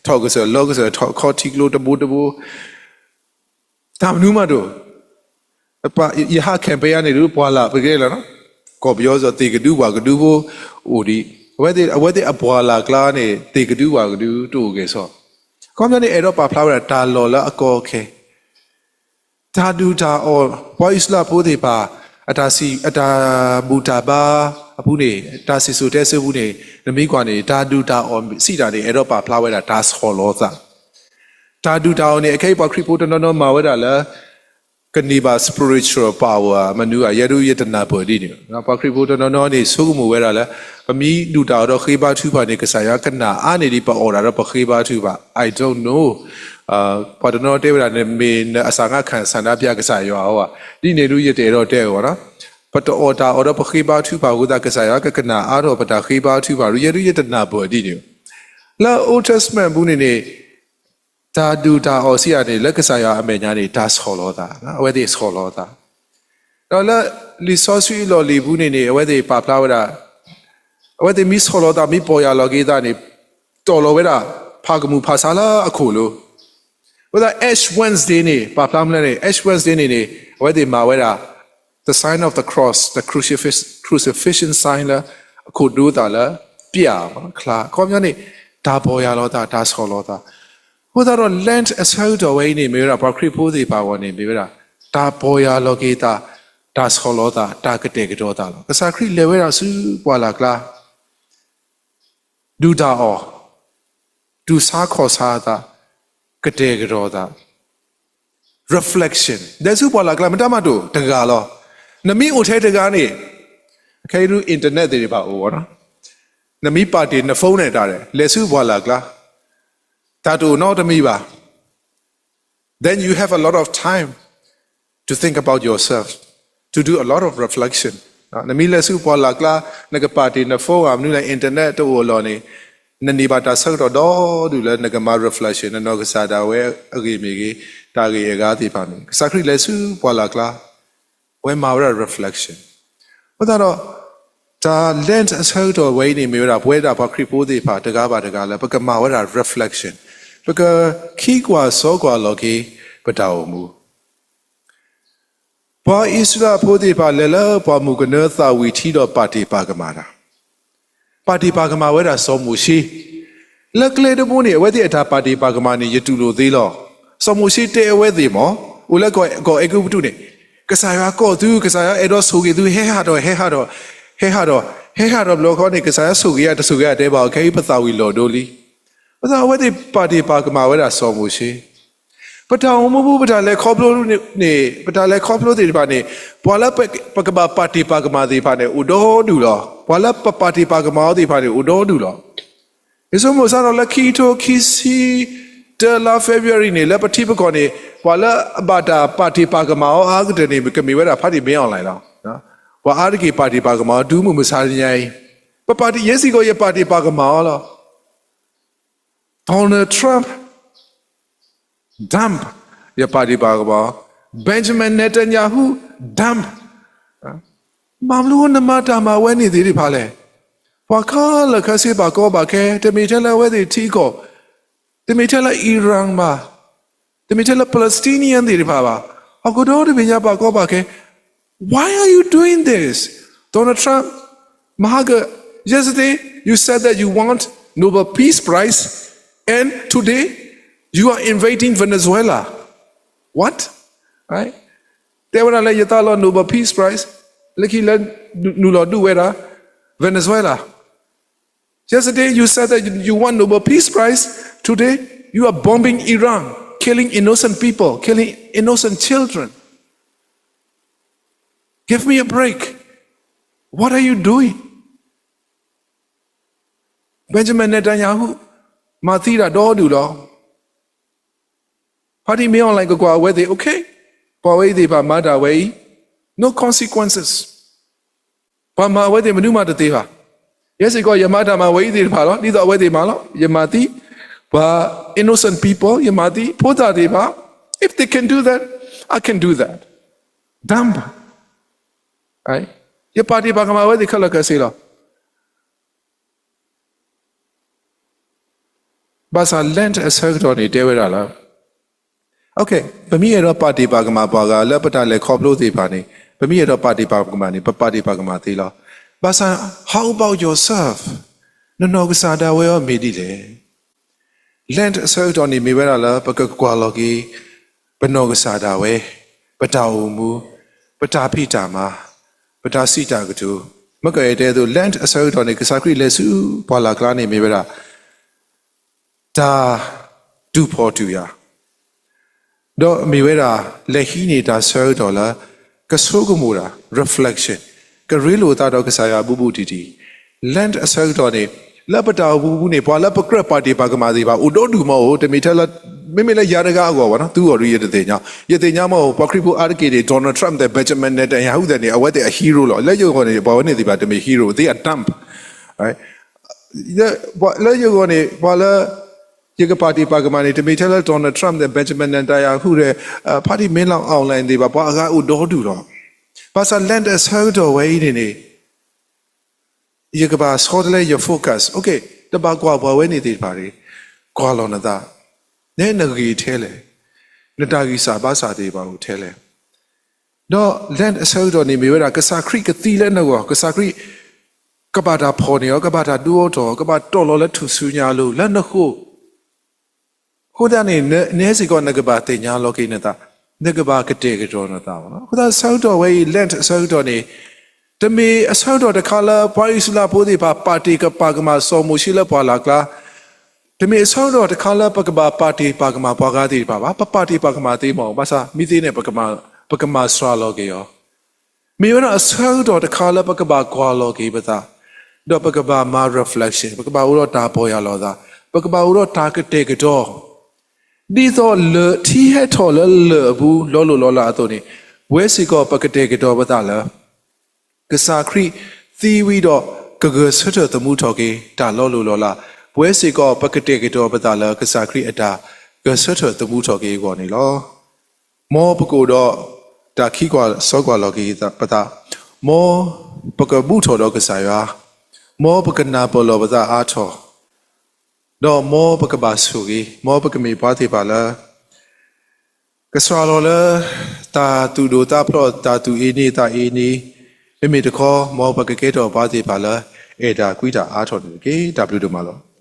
ထီၣ်ကစၢၢ်လီၤကစၢၢ် ထီၣ်ခီထံကျိတဘိတဘိ တၢ်မနုၤမးတအိၣ် ယဟး campaign န့ၣ်ဒုး ပှၢ်လၢ်ပကဲလီၤနီၤ, ကီၢ်ပယီၤစ့ၢ် သ့ၣ်ကဒုပှၢ်ကဒုဖိအိၣ်ဒံး, အဝဲသ့ၣ်အပှၢ်လၢ်ကျါန့ၣ် သ့ၣ်ကဒုပှၢ်ကဒုတအိၣ်ကဲၣ်ဆိး, ခီပညီန့ၣ် အဲၣ်ဒိးပာ်ဖျါဝဲဒၣ်တၢ်လီၢ်လၢအကီအခဲ, တၢ်ဒုၣ်တၢ်အီၣ် ပှၤအံၣ်စရ့လးဖိသ့ၣ်တဖၣ် အတၢ်စံး အတၢ်ဘူၣ်တၢ်ဘါအပူၤန့ၣ် တၢ်စံၣ်စိၤတဲစိၤပူၤန့ၣ် နမ့ၢ်ကွၢ်န့ၣ် တၢ်ဒုၣ်တၢ်အီၣ်စံးတၢ်န့ၣ် အဲၣ်ဒိးပာ်ဖျါဝဲဒၣ်တၢ်ဆီၣ်လီၤသး တၢ်ဒုၣ်တၢ်အီၣ်န့ၣ် အခဲအံၤပှၤခရံာ်ဖိတနီၤနီၤမၤဝဲဒၣ်လၢ ကန့ၢ်ဘၣ် spiritual power မနုၤဧါ, ယဲဒၣ်ယတနၢ်ပၢၢ်ဒ်န့ၣ်, ပှၤခရံာ်ဖိတနီၤနီၤန့ၣ် ဆိကမိၣ်ဝဲဒၣ်လၢ ပမ့ၢ်ဒုၣ်တၢ်အီၣ်ဒီးဃ့ဘါထုကဖၣ်န့ၣ် ကစၢ်ယွၤကနၣ်အါန့ၢ်ဒံးပအီၣ်တၢ်ဒီးပဃ့ဘါထုကဖၣ်, I don't know. ပှၤတနီၤတဲဝဲဒၣ်န့ၣ် မ့ၢ်နအစၢ်ငါခံဆန္ဒပြကစၢ်ယွၤဧါ, ဒ်န့ၣ်ဒၣ်ယတအဲၣ်ဒိးတဲအီၤဘၣ်နီၤ. ပတအီၣ်တၢ်အီၣ်ဒီးပဃ့ဘါထုကဖၣ်အဃိသတး ကစၢ်ယွၤကကနၣ်အါထီၣ်ပတၢ်ဃ့ဘါထုကဖၣ်, ယဲဒၣ်ယတနၢ်ပၢၢ်ဒ်န့ၣ်. လၢ Old Testament ပူၤန့ၣ်န့ၣ် တၢ်ဒုၣ်တၢ်အီၣ်စံးတၢ်န့ၣ် လၢကစၢ်ယွၤအမဲာ်ညါန့ၣ် တၢ်ဆီၣ်လီၤသး, အဝဲသ့ၣ်ဆီၣ်လီၤသး, ဒီးလၢလံာ်စီဆှံအလီၢ်လံၤပူၤန့ၣ်န့ၣ် အဝဲသ့ၣ်ပာ်ဖျါဝဲဒၣ် အဝဲသ့ၣ်မ့ၢ်ဆီၣ်လီၤသး မ့ၢ်ပီၢ်ယၢ်လီၤက့ၤသးန့ၣ် တီၢ်လီၤဝဲဒၣ် ဖးကမူၣ်ဖးဆါလၢအခိၣ်လိၤ, အဃိသတး Ash Wednesday န့ၣ် ပာ်ဖျါမနုၤလဲၣ်န့ၣ် Ash Wednesday န့ၣ်န့ၣ် အဝဲသ့ၣ်မၤဝဲဒၣ် the sign of the cross, the crucifix- crucifixion sign လၢ အခိၣ်ဒိသးလၢပျၢ်ချါ, အခီပညီန့ၣ် တၢ်ပီၢ်ယၢ်လီၤသး တၢ်ဆီၣ်လီၤသး, အဃိသတးဒီး Lent အဆၢကတီၢ်ဝဲအံၤန့ၣ် မ့ၢ်ဝဲဒၣ်ပှၤခရံာ်ဖိသ့ၣ်တဖၣ်အဂီၢ်န့ၣ် မ့ၢ်ဝဲဒၣ် တၢ်ပီၢ်ယၢ်လီၤက့ၤသး, တၢ်ဆီၣ်လီၤသး, တၢ်ကတဲာ်ကတီၤသးလီၤ. ကစၢ်ခရံာ်လဲၤဝဲဒၣ်ဆူပှၢ်လၢ်ကျါ ဒုၣ်တၢ်အီၣ်, တူၢ်ဆါခီၣ်ဆါအသး, ကတဲာ်ကတီၤသး, reflection လဲၤဆူပှၢ်လၢ်ကျါ မတၤမးတအိၣ်တဂၤလီၤ. နမ့ၢ်အိၣ်ထဲတဂၤန့ၣ် အခဲအံၤဒုး internet သ့ၣ်တဖၣ်အိၣ်ဘၣ်နီၤ, နမ့ၢ်ပာ်တ့ၢ်န phone န့ၣ်တၢ်ဒီး လဲၤဆူပှၢ်လၢ်ကျါ, တၢ်တအိၣ်နီတမံၤဘၣ် then you have a lot of time to think about yourself, to do a lot of reflection. နမ့ၢ်လဲၤဆူပှၢ်လၢ်ကျါ နကပာ်တ့ၢ်န phone ဧါ မနုၤလဲၣ် internet တအိၣ်အလီၢ်န့ၣ် နန့ၢ်ဘၣ်တၢ်ဆၢကတီၢ်ဒီဒူၣ်လၢနကမၤ reflection နနီၢ်ကစၢ်ဒၣ်ဝဲအဂ့ၢ်မ့ၢ်ဂ့ၤ, တၢ်ဂ့ၢ်အဂၤသ့ၣ်တဖၣ်န့ၣ် ကစၢ်ခရံာ်လဲၤဆူပှၢ်လၢ်ကျါ အဝဲမၤဝဲဒၣ် reflection. အဃိသတးဒီး တ တၢ် Lent အဆၢကတီၢ်ဝဲအံၤန့ၣ် မ့ၢ်ဝဲဒၣ် ပဝဲဒၣ်ပှၤခရံာ်ဖိသ့ၣ်တဖၣ် တဂၤဘၣ်တဂၤလၢ ပကမၤဝဲဒၣ် reflection, ပကခံကွၢ်စီကွၢ်လီၤက့ၤ ပတၢ်အိၣ်မူ. ပှၤအံၣ်စရ့လးဖိသ့ၣ်တဖၣ် လဲၤလၢပှၢ်မုၢ်ကနၢသးဝံၣ်ထံဒီး ပာ်တ့ၢ်ပာ်ကမၣ်တၢ်, ပာ်တ့ၢ်ပာ်ကမၣ်ဝဲဒၣ်စီၤမိၤၡ့ လၢကျဲတဘိန့ၣ် အဝဲသ့ၣ်အတၢ်ပာ်တ့ၢ်ပာ်ကမၣ်န့ၣ် ယတူၢ်လိာ်သ့လီၤ. စီၤမိၤၡ့တဲအဝဲသ့ၣ်မ့ၢ် အိၣ်လၢကီၢ်အဲၤကူပတူးန့ၣ်, ကစၢ်ယွၤကိးသု, ကစၢ်ယွၤအဲၣ်ဒိးဆိၣ်ဂ့ၤသု, ဟဲဟးထီၣ်, ဟဲဟးထီၣ်, ဟဲဟးထီၣ်, ဟဲဟးထီၣ်ဘျီခီန့ၣ် ကစၢ်ယွၤဆိၣ်ဂ့ၤယၤတဆိၣ်ဂ့ၤယၤတဲဘၣ်အီၤ, ခဲအံၤပသးဝံၣ်လီၤဒိလံ. အဝဲသ့ၣ်ပာ်တ့ၢ်ပာ်ကမၣ်ဝဲဒၣ်စီၤမိၤၡ့ ပတၢ်အိၣ်မူပူၤ ပတၢ်လဲၤခီဖျိန့ၣ်, ပတၢ်လဲၤခီဖျိသ့ၣ်တဖၣ်န့ၣ်, ပှၤလၢပကဘၣ်ပာ်တ့ၢ်ပာ်ကမၣ်သ့ၣ်တဖၣ်န့ၣ် အိၣ်ဒီဒူၣ်လီၤ. ပှၤလၢပပာ်တ့ၢ်ပာ်ကမၣ်အီၤသ့ၣ်တဖၣ်န့ၣ် အိၣ်ဒီဒူၣ်လီၤ. ယဆိကမိၣ်စးထီၣ်လၢခံကထိခံဆံတၢလါ February န့ၣ် လၢပထံပကီၢ်န့ၣ် ပှၤလၢအဘၣ်တၢ်ပာ်တ့ၢ်ပာ်ကမၣ်အီၤအါကတၢၢ်န့ၣ် ကမ့ၢ်ဝဲဒၣ်ဖးဒံၣ်မ့ၢ် online လီၤ. ပှၤအါတက့ၢ်ပာ်တ့ၢ်ပာ်ကမၣ်အီၤ တုၤမုၢ်မဆါတနံၤအံၤ, ပပာ်တ့ၢ်, ယဲစ့ၢ်ကီး ယပာ်တ့ၢ်ပာ်ကမၣ်အီၤလီၤ. Donald Trump, dump, ယပာ်တ့ၢ်ပာ်ကမၣ်အီၤ, Benjamin Netanyahu, dump. ဘၣ်မနုၤနမၤတၢ်မၤဝဲန့ၣ်သ့ၣ်တဖၣ်လဲၣ်. ပှၤခဲလၢာ်ခဲဆ့ဘၣ်ကီဘၣ်ခဲ, တမ့ၢ်ထဲလၢအဝဲသ့ၣ်ထံကီၢ်, တမ့ၢ်ထဲလၢ Iran ဘၣ်, တမ့ၢ်ထဲလၢ Palestinian သ့ၣ်တဖၣ်ဘၣ်, ဟီၣ်ခိၣ်ဒီတဘ့ၣ်ညါဘၣ်ကီဘၣ်ခဲ. Why are you doing this? Donald Trump, မဟါက yesterday you said that you want Nobel Peace Prize and today you are invading Venezuela. What? Right? တဲဝဲဒၣ်လၢယသးလီ Nobel Peace Prize, လၢခံလၢနုာ်လီၤဒုးဝဲဒၣ် Venezuela. Yesterday you said that you want Nobel Peace Prize. Today you are bombing Iran, killing innocent people, killing innocent children. Give me a break. What are you doing? Benjamin Netanyahu မၤသံတၢ်ဒီဒူၣ်လီၤ. ဖါတံၢ်မ့ၢ် online ကကွၢ်အဝဲသ့ၣ် okay, ပှၤဝဲအံၤသ့ၣ်တဖၣ်မၤတၢ်ဝဲအံၤ no consequences. ပှၤမၤအဝဲသ့ၣ်မနုၤမးတသ့ဘၣ်. ယဲစ့ၢ်ကီး ယမၤတၢ်မၤဝဲအံၤသ့ၣ်တဖၣ်လီၤ. ဒ်သိးအဝဲသ့ၣ်မၤလီၤ. ယမၤသံ ပှၤ innocent people, ယမၤသံဖိသၣ်သ့ၣ်တဖၣ်. If they can do that, I can do that. Dumb. ယပာ်တ့ၢ်ပာ်ကမၣ်ဝဲသ့ၣ်ခဲလၢာ်ခဲဆ့လီၤ. ဘၣ်ဆၣ် Lent အဆၢကတီၢ်န့ၣ် တဲဝဲဒၣ်လၢ okay, ပမ့ၢ်အဲၣ်ဒိးပာ်တ့ၢ်ပာ်ကမၣ်ပှၤဂၤလၢပတၢ်လဲၤခီဖျိသ့ၣ်တဖၣ်န့ၣ်, ပမ့ၢ်အဲၣ်ဒိးပာ်တ့ၢ်ပာ်ကမၣ်န့ၣ် ပပာ်တ့ၢ်ပာ်ကမၣ်သ့လီၤ. ဘၣ်ဆၣ် how about yourself? နနီၢ်ကစၢ်ဒၣ်ဝဲအီၤမ့ၢ်ဒ်လဲၣ်. Lent အဆၢကတီၢ်န့ၣ်မ့ၢ်ဝဲဒၣ်လၢ ပကကွၢ်လီၤက့ၤ ပနီၢ်ကစၢ်ဒၣ်ဝဲ, ပတၢ်အိၣ်မူ, ပတၢ်ဖံးတၢ်မၤ, ပတၢ်စံးတၢ်ကတိၤ, မ့ၢ်ကအဲၣ်တဲအသိး Lent အဆၢကတီၢ်န့ၣ် ကစၢ်ခရံာ်လဲၤဆူပှၢ်လၢ်ကျါန့ၣ်မ့ၢ်ဝဲဒၣ် တၢ်တူၢ်ဖှီၣ်တူၢ်ယာ် ဒီးမ့ၢ်ဝဲဒၣ် လဲၤဟံးန့ၢ်တၢ်ဆၢကတီၢ်လၢ ကဆိကမိၣ်တၢ် reflection, ကရ့လိာ်သးဒီးကစၢ်ယွၤဘူးဘူးတံၢ်တံၢ်. Lent အဆၢကတီၢ်န့ၣ် လၢပတၢ်အိၣ်မူပူၤန့ၣ် ပှၤလၢပကြၢးပာ်တ့ၢ်ပာ်ကမၣ်သ့ၣ်တဖၣ် အိၣ်ဒီဒူၣ်မးအိၣ်, တမ့ၢ်ထဲလၢ မ့မ့ၢ်လၢယၤတဂၤအဂီၢ်ဘၣ်နီၤ, သုဂီၢ်ဒီးယတသ့ၣ်ညါ, ယသ့ၣ်ညါမးအိၣ် ပှၤခရံာ်ဖိအါတက့ၢ်န့ၣ် Donald Trump သ့ၣ် Benjamin Netanyahu သ့ၣ်န့ၣ် အဝဲသ့ၣ်အ hero လီၤ. လၢယဂီၢ်န့ၣ် ပှၤဝဲန့ၣ်သ့ၣ်တဖၣ် တမ့ၢ် hero, they are dumb. လၢယဂီၢ်န့ၣ် ပှၤလၢ ယကပာ်တ့ၢ်ပာ်ကမၣ်န့ၣ် တမ့ၢ်ထဲလၢ Donald Trump ဒီး Benjamin Netanyahu ဒီး ဖါတံၢ်မ့ၢ်လီၤ online သ့ၣ်တဖၣ် ပှၤအဂၤအိၣ်ဒီဒူၣ်လီၤ. ဘၣ်ဆၣ် Lent အဆၢကတီၢ်ဝဲအံၤန့ၣ်န့ၣ် ယကဘၣ်ဆီတလဲယ focus, okay, တဘၣ်ကွၢ်ပှၤဝဲန့ၣ်သ့ၣ်တဖၣ်န့ၣ်, ကွၢ်လီၤနသး, နဲနဂ့ၤထဲလဲၣ်, နတၢ်ဂံၢ်စၢ်ဘါစၢ်သ့ၣ်တဖၣ်အိၣ်ထဲလဲၣ်. ဒီး Lent အဆၢကတီၢ်န့ၣ်မ့ၢ်ဝဲဒၣ် ကစၢ်ခရံာ်ကသံလၢနဂီၢ်, ကစၢ်ခရံာ် ကဘၣ်တၢ်ဖီၣ်န့ၢ်အီၤ, ကဘၣ်တၢ်ဒိအီၤထီၣ်, ကဘၣ်တီၢ်လီၤလၢထူၣ်စုညါအလိၤ လၢနဃိ. အဃိသတးန့ၣ် နဟဲစ့ၢ်ကီး နကဘၣ်သ့ၣ်ညါလီၤက့ၤနသး, နကဘၣ်ကတဲာ်ကတီၤနသးလီၤ. အဃိသတး ဆၢကတီၢ်ဝဲအံၤ Lent အဆၢကတီၢ်န့ၣ် တမ့ၢ်အဆၢကတီၢ်တခါလၢ ပှၤအံၣ်စရ့လးဖိသ့ၣ်တဖၣ် ပာ်တ့ၢ်ကပာ်ကမၣ်စီၤမိၤၡ့လၢပှၢ်လၢ်ကျါ, တမ့ၢ်အဆၢကတီၢ်တခါလၢ ပကဘၣ်ပာ်တ့ၢ်ပာ်ကမၣ်ပှၤဂၤသ့ၣ်တဖၣ်ဘၣ်, ပပာ်တ့ၢ်ပာ်ကမၣ်သ့မး, ဘၣ်ဆၣ်မ့ၢ်သ့န့ၣ် ပကမၤစှၤလီၤက့ၤအီၤ. မ့ၢ်ဝဲဒၣ်အဆၢကတီၢ်တခါလၢပကဘၣ်ကွၢ်လီၤက့ၤပသး, ဒီးပကဘၣ်မၤ reflection, ပကဘၣ်အိၣ်ဒီးတၢ်ပီၢ်ယၢ်လီၤသး, ပကဘၣ်အိၣ်ဒီးတၢ်ကတဲာ်ကတီၤ, ဒ်သိးလၢၢ်ထံဟဲထီၣ်လၢလၢၢ်အပူၤ လီၤလိၢ်လီၤလးအသိးန့ၣ်, ပဝဲစ့ၢ်ကီးပကတဲာ်ကတီၤပသးလၢ ကစၢ်ခရံာ်သံဝံၤဒီး ကဂဲၤဆၢထၢၣ်သမူထီၣ်က့ၤ တၢ်လီၤလိၢ်လီၤလး, ပဝဲစ့ၢ်ကီးပကတဲာ်ကတီၤပသးလၢ ကစၢ်ခရံာ်အတၢ်ဂဲၤဆၢထၢၣ်သမူထီၣ်က့ၤအဂီၢ်န့ၣ်လီၤ. မ်ပကအိၣ်ဒီးတၢ်ခံကွၢ်စီကွၢ်လီၤက့ၤပသး, မ် မ်ပကဘူၣ်ထီၣ်ဒီးကစၢ်ယွၤ, မ်ပကနၢ်ပၢၢ်လီၤပသးအါထီၣ်, ဒီးမ်ပကဘၣ်ဆိၣ်ဂ့ၤ, မ်ပကမ့ၢ်ပှၤသ့ၣ်တဖၣ်လၢ ကစှၤလီၤလၢ တၢ်သူၣ်ဒိၣ်သးဖျိး တၢ်သူၣ်အ့န့သးအ့န့, မ့မ့ၢ်တခီ မ်ပကကဲထီၣ်ပှၤသ့ၣ်တဖၣ်လၢ အဲၣ်တၢ်ကွံတၢ်အါထီၣ်န့ၣ်တက့ၢ်. တၢ်ဘျုးဒိၣ်မးလီၤ.